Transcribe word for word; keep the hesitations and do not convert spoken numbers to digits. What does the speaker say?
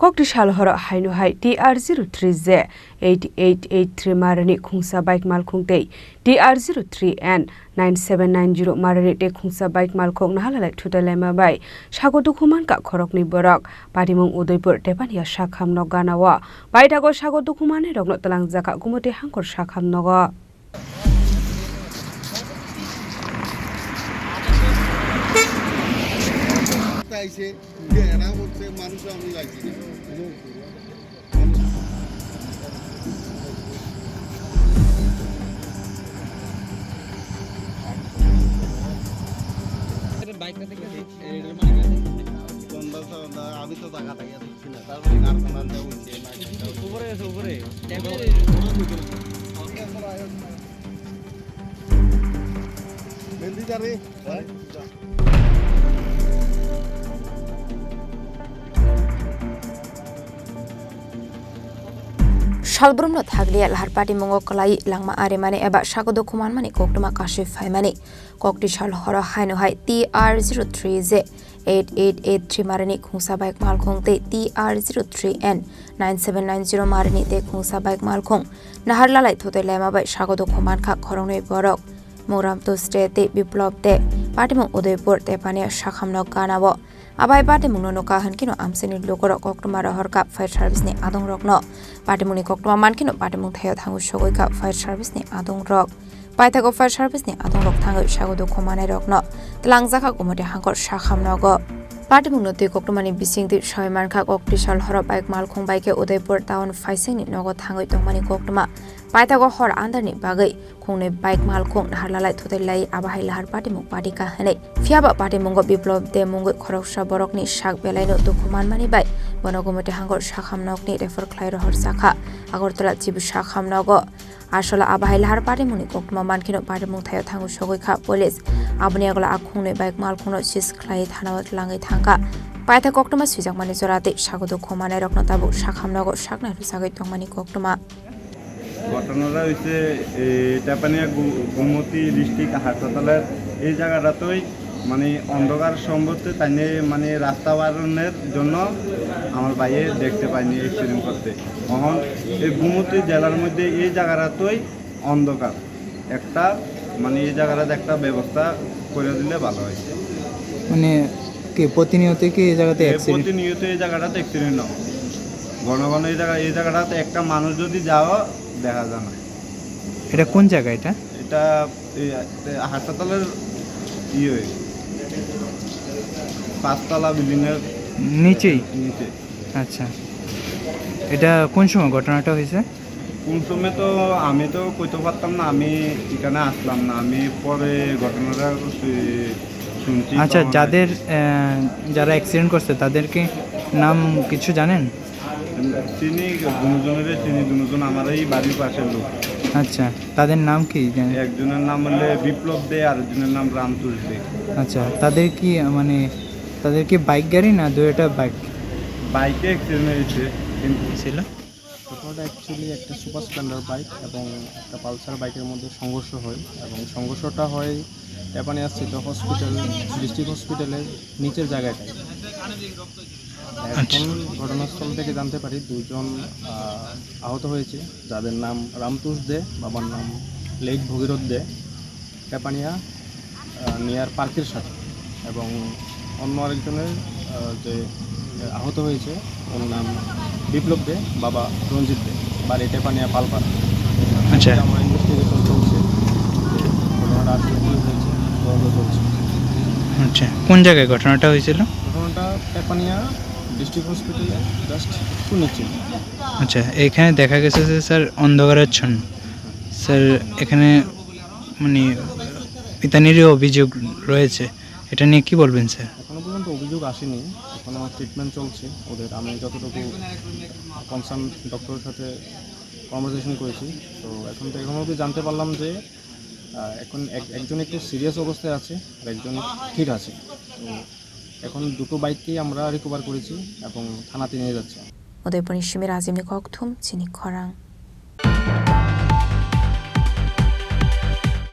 Kokti sal horo haino hai T R zero three J eight eight eight three marini khungsa bike malkhung tei T R zero three N nine seven nine zero marini tei khungsa bike malkhung nahalalai thutai laima bai sago dukhu mankha khoroknwi borok. Patimung Udaipur Tepania sakham nok ganao. Paithago sago dukhu manwi rokno twlangjak kha Gumoti Hangkor sakham nogo. আমি তো জায়গা থেকে আসছি না, তারপরে কারখানা দেওয়া হচ্ছে না। উপরে আছে, উপরে। মেহেন্দি যারে। Salbrumno thaglia lahar patimungo kwlai langma arimani eba sago dukhu manmani koktwma kasui phaimani. Kokti sal horo haino hai T R zero three J eight eight eight three marini khungsa bike malkhung tei T R zero three N nine seven nine zero marini tei khungsa bike malkhung naharlalai thutai laima bai sago dukhu mankha khoroknwi borok. Mugram Tuste tei Biplop de patimung Udaipur Tepania sakham nok ganao. Abai patimungno nukha hwnkhe no amchaini lukurok koktwma rohorkha fire service ni adongrokno. Patimungni koktwma mankhe no patimung thaio thangwi sogwikha fire service ni adongrok. Paithago fire service ni adongrok thangwi sago dukhu manairokno twlangjakha Gumoti Hangkor sakham nogo. Patimungno twi koktwmani bisingtwi soi mankha kokti sal horo bike malkhung bai khe Udaipur town phaisingni nogo thangwi tongmani koktwma. Paithago hor andarni bagwi khungnwi bike malkhung naharlalai thutai lai, abo hai lahar patimung patikha hwnwi. Phiyaba patimungo Biplop de mungwi khoroksa borokni sak belaino dukhu manmani bai bono Gumoti Hangkor sakham nokni refer khlai rohorjakha Agartala chibu sakham nogo. Aswla abo hai lahar patimungni koktwma mankheno patimung thaio thangwi sogwi kha police. Aboni yagulo a khungnwi bike malkhungno seize khlaiwi thanao twlangwi thangkha. Paithak koktwma swijakmani jora tei sago dukhu manairokno tabuk sakham nogo saknai rwchagwi tongmani koktwma. ঘটনাটা হয়েছে, এ, টেপানিয়া গু-, গোমতী ডিস্ট্রিক্ট হাসপাতালের এই জায়গাটাতেই, মানে, অন্ধকার সম্ভবত তাইনে, মানে, রাস্তা বারণের জন্য আমার ভাইয়ে দেখতে পায়নি অ্যাক্সিডেন্ট করতে। এখন এই গোমতী জেলার মধ্যে এই জায়গাটাতেই অন্ধকার, একটা, মানে, এই জায়গাটাতে একটা ব্যবস্থা করে দিলে ভালো হয়। মানে, কি প্রতিনিয়ত কি এই জায়গাতে এ, অ্যাক্সিডেন্ট? প্রতিনিয়ত এই জায়গাটাতে অ্যাক্সিডেন্ট হয়। ঘন ঘন এই জায়গা, এই জায়গাটাতে একটা মানুষ যদি যাও, দেখা যায় না। এটা কোন জায়গা এটা? এটা এই, এ, হাসপাতালের ইয়ে, পাঁচতলা বিল্ডিংয়ের নিচেই? নিচে। আচ্ছা, এটা কোন সময় ঘটনাটা হয়েছে? কোন সময় তো আমি তো কইতে পারতাম না, আমি এখানে আসলাম না, আমি পরে ঘটনাটা, এ, শুনছি। আচ্ছা, তখন আর যাদের, কি। আহ, যারা অ্যাক্সিডেন্ট করছে, তাদেরকে নাম কিছু জানেন? চিনি দুজনের, চিনি দুজন আমার এই বাড়ির পাশের লোক। আচ্ছা, তাদের নাম কি জানেন? একজনের নাম হলে বিপ্লব দে, আর একজনের নাম রামতুষ দে। আচ্ছা, তাদের কি, আহ, মানে, তাদের কি বাইক গাড়ি না দুইটা বাইক? বাইকে অ্যাক্সিডেন্ট হয়েছে, কিন্তু ছিল? ঘটনাটা অ্যাকচুয়ালি একটা সুপার স্প্লেন্ডার বাইক এবং একটা পালসার বাইকের মধ্যে সংঘর্ষ হয় এবং সংঘর্ষটা হয় টেপানিয়া স্থিত হসপিটাল, ডিস্ট্রিক্ট হসপিটালের নিচের জায়গাটায়। আচ্ছা। এখন ঘটনাস্থল থেকে জানতে পারি দুজন, আহ, আহত হয়েছে, যাদের নাম রামতুষ দে, বাবার নাম লেট ভগীরথ দে, টেপানিয়া, আহ, নিয়ার পার্কের সাথে, এবং অন্য আরেকজনের, আহ, যে, আহ, আহত হয়েছে, ওর নাম বিপ্লব দে, বাবা রঞ্জিত দে, বাড়ি টেপানিয়া পালপাড়া। আচ্ছা। এটা আমার ইনভেস্টিগেশন চলছে, যে ঘটনাটা আসলে কী হয়েছে, তদন্ত চলছে। আচ্ছা, কোন জায়গায় ঘটনাটা হয়েছিল? ঘটনাটা টেপানিয়া ডিস্ট্রিক্ট হসপিটালে জাস্ট একটু নিচে। আচ্ছা, এখানে দেখা গেছে যে, স্যার, অন্ধকারাচ্ছন্ন। স্যার, এখানে, মানে, পিতানিরও অভিযোগ রয়েছে, এটা নিয়ে কি বলবেন, স্যার? এখনো পর্যন্ত অভিযোগ আসেনি, এখনো ট্রিটমেন্ট চলছে ওদের। আমি যতটুকু কনসার্ন ডক্টরের সাথে কনভারসেশন করেছি, তো এখন তো, এখনো অবধি জানতে পারলাম যে, আহ, এখন এক-, একজন একটু সিরিয়াস অবস্থায় আছে আর একজন ঠিক আছে। তো এখন দুটো বাইককেই আমরা রিকভার করেছি এবং থানাতে নিয়ে যাচ্ছি। Udaipurni simi Rajibni kokthum chini khorang.